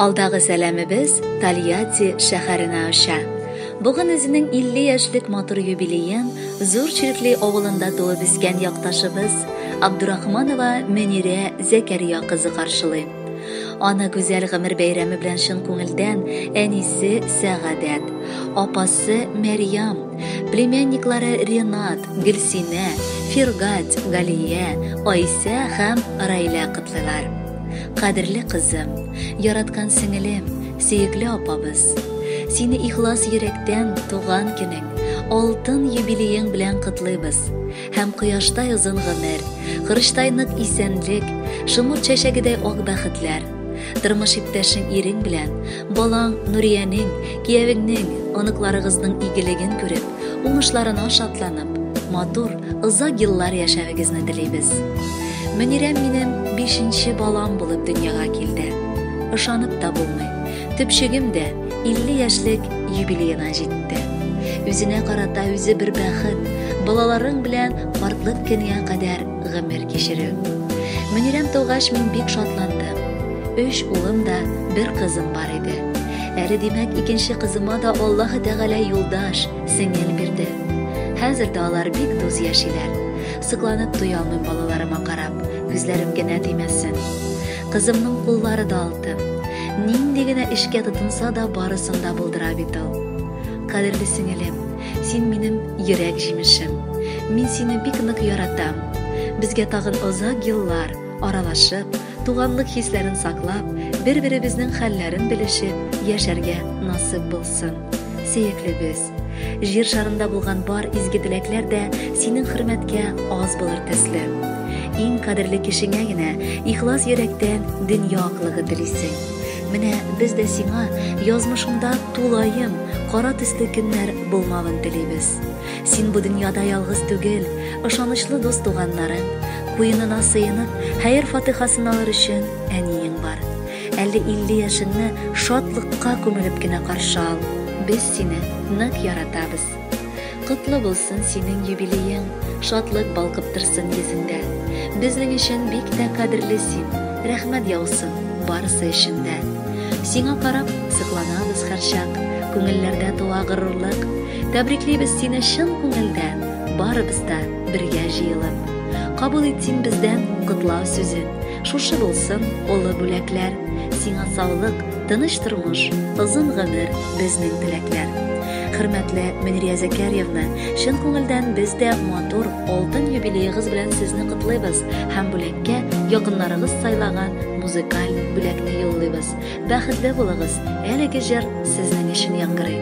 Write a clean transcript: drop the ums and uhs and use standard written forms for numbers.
Алдагы сәламебез Тольятти шәһәренә оча. Бүген үзенең 50 яшьлек матур юбилеен Зур Чиркли авылында туып үскән якташыбыз Абдурахманова Мөнирә Зәкәрия кызы каршылый. Аны гүзәл гомер бәйрәме белән чын күңелдән әнисе Сәгадәт, апасы Мәрьям, племянниклары Ренат, Гөлсинә, Фиргать, Галия, Айсә һәм Райлә котлыйлар. Кадерле кызым, яраткан сеңелем, сөекле апабыз. Сине ихлас йөрәктән туган көнең, алтын юбилеең белән котлыйбыз һәм кояштай озын гомер, корычтай нык исәнлек, шомырт чәчәгедәй ак бәхетләр, тормыш иптәшең ирең белән, балаң Нуриянең, киявеңнең, оныкларыгызның игелеген күреп, уңышларына шатланып, матур, озак еллар яшәвегезне телибез. Мөнирәм минем бишенче балам булып дөньяга килде. Ышанып та булмый. Төпчегем дә 50 яшьлек юбилеена җитте. Үзенә карата үзе бер бәхет, балаларың белән картлык көнеңә кадәр гомер кичерү. Мөнирәм тугач мин бик шатландым. Өч улым да, бер кызым бар иде. Әле димәк, икенче кызыма да Аллаһы Тәгалә юлдаш, сеңел бирде. Хәзер дә алар бик дус яшиләр. Сокланып туя алмыйм балаларыма карап, күзләрем генә тимәсен. Кызымның куллары да алтын. Нинди генә эшкә тотынса да, барысын да булдыра бит ул. Кадерле сеңелем, син минем йөрәк җимешем. Мин сине бик нык яратам. Безгә тагын озак еллар аралашып, туганлык хисләрен саклап, бер-беребезнең хәлләрен белешеп яшәргә насыйп булсын. Сөеклебез, җир шарында булган бар изге теләкләр дә синең хөрмәткә аз булыр төсле. Иң кадерле кешеңә генә ихлас йөрәктән дөнья аклыгы телисең. Менә без дә сиңа язмышыңда тулаем кара төсле көннәр булмавын телибез. Син бу дөньяда ялгыз түгел, ышанычлы дус туганнарың, куенына сыенып, хәер-фатыйхасын алыр өчен әниең бар. Әле 50 яшеңне шатлыкка күмелеп кенә каршы ал. Без сине нык яратабыз. Котлы булсын синең юбилеең, шатлык балкып торсын йөзеңдә. Безнең өчен бик тә кадерле син, рәхмәт яусын барысы өчен дә. Сиңа карап сокланабыз һәрчак, күңелләрдә туа горурлык. Тәбриклибез сине чын күңелдән, барыбыз да бергә җыелып. Кабул ит син бездән котлау сүзен, шушы булсын олы бүләкләр. Сиңа саулык, тыныч тормыш, озын гомер безнең теләкләр. Хөрмәтле Мөнирия Зәкәрьевна, чын күңелдән без дә матур алтын юбилеегыз белән сезне котлыйбыз һәм бүләккә якыннарыгыз сайлаган музыкаль бүләкне юллыйбыз. Бәхетле булыгыз, әлеге җыр сезнең өчен яңгырый.